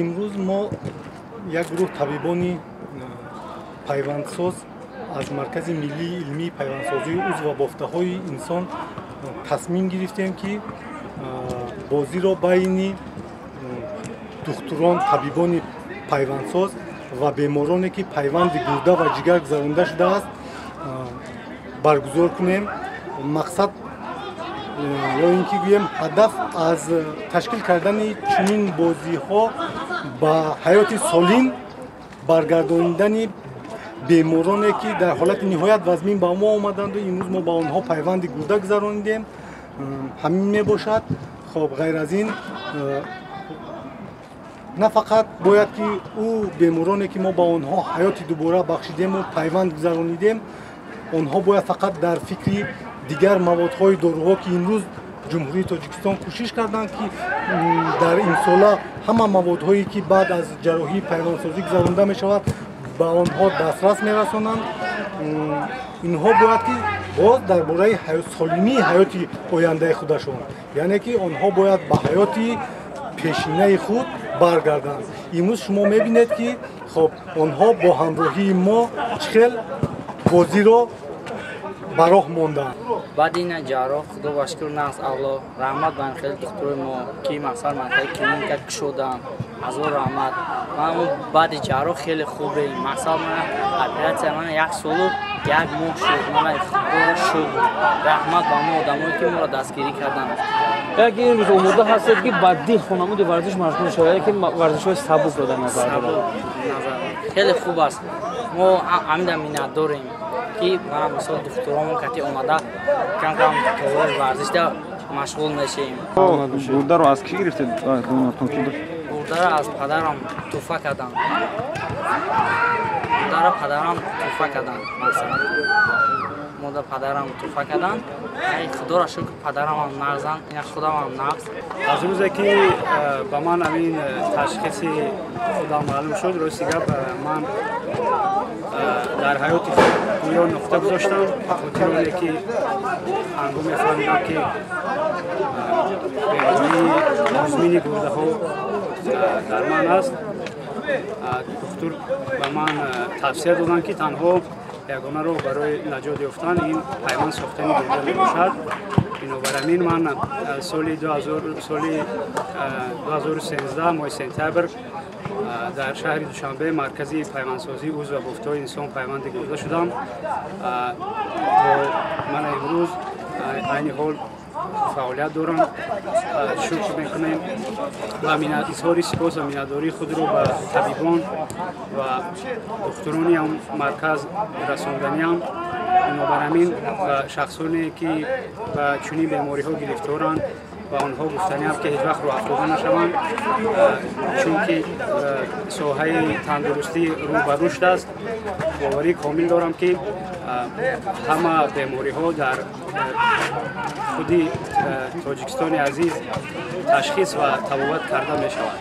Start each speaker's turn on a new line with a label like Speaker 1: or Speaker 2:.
Speaker 1: Имрӯз мо як гурӯҳ табибони пайвандсоз аз Маркази миллии илмии пайвандсозии узв ва бофтаҳои инсон тасмим гирифтем, ки бозиро байни духтурон, табибони пайвандсоз ва бемороне, ки пайванди гурда ва ҷигар гузаронда шудааст, баргузор кунем. Мақсад ё ин ки гӯем ҳадаф аз ташкил кардани чунин бозиҳо ба ҳаёти солим баргардонидани бемороне, ки дар ҳолати ниҳоят вазмин ба мо омаданду имрӯз мо ба онҳо пайванди гурда гузаронидем, ҳамин мебошад. Хоб, ғайр аз ин на фақат бояд ки ӯ бемороне, ки мо ба онҳо ҳаёти дубора бахшидему пайванд гузаронидем, онҳо бояд фақат дар фикри дигар маводҳои доруҳо, ки имрӯз Ҷумҳурии Тоҷикистон кӯшиш карданд, ки дар имсола ҳама маводҳое, ки баъд аз ҷарроҳии пайвандсозӣ гузаронда мешавад, ба онҳо дастрас мерасонанд. Инҳо бояд ки боз дар бораи солимии ҳаёти ояндаи худашон, яъне ки онҳо бояд ба ҳаёти пешинаи худ баргарданд. Имрӯз шумо мебинед, ки хоб онҳо бо ҳамроҳии мо чӣ хел бозиро ба роҳ монданд.
Speaker 2: Баъд ина ҷарроҳ, худо ба шукр, нағз, Аллоҳ раҳмат ба хеле духтурои мо, ки мақсад ман хеле клиника кушодам, азор раҳмат. Ман баъди ҷарроҳ хеле хубем. Мақсад ман оператсия ман як солу як моҳ шуд. Ман худоро шукр, раҳмат ба мо одамое, ки моро дастгирӣ карданд.
Speaker 3: Яке имрӯз омода ҳастед, ки ба дил хонамуди варзиш машғул шавед, ки варзишҳои сабукро дар назар дорад?
Speaker 2: Хеле хуб аст. Мо ҳамида миннатдорем, ки мана мисол духтуромон кати омада кам-кам толори варзишда машғул мешавем.
Speaker 4: Гурдаро аз кӣ гирифтед?
Speaker 2: Гурдаро аз падарам туҳфа кардам. Гурдаро падарам туҳфа кардам, масалан. Мода падарам туҳфа кардам. Худоро шукр, падарамам нағзанд, ина худамам нағз.
Speaker 5: Аз рӯзе ки ба ман ҳамин ташхиси худам маълум шуд, рости гап, ман дар ҳаёти худ гӯё нуқта гузоштам, хотири оне ки ҳангоме фаҳмидам, ки бемории музмини гурдаҳо дар ман аст. Духтур ба ман тавсия доданд, ки танҳо ягона роҳ барои наҷот ёфтан ин пайванд сохтани гурда мебошад. Бинобар ҳамин ман соли 2013 моҳи сентябр дар шаҳри Душанбе, маркази пайвандсозии узв ва бофтҳои инсон, пайванди гурда шудам. То ман имрӯз айни ҳол фаъолият дорам. Шукр мекунем ва изҳори сипос ва миннатдории худро ба табибон ва духтурони марказ расонданиам. Бинобар ҳамин ба шахсоне, ки ба чунин бемориҳо гирифторанд, ва онҳо гуфтаниам, ки ҳеҷ вақт рӯҳафтода нашаванд, чунки соҳаи тандурустӣ рӯ ба рушд аст. Боварии комил дорам, ки ҳама бемориҳо дар худи Тоҷикистони азиз ташхис ва табобат карда мешавад.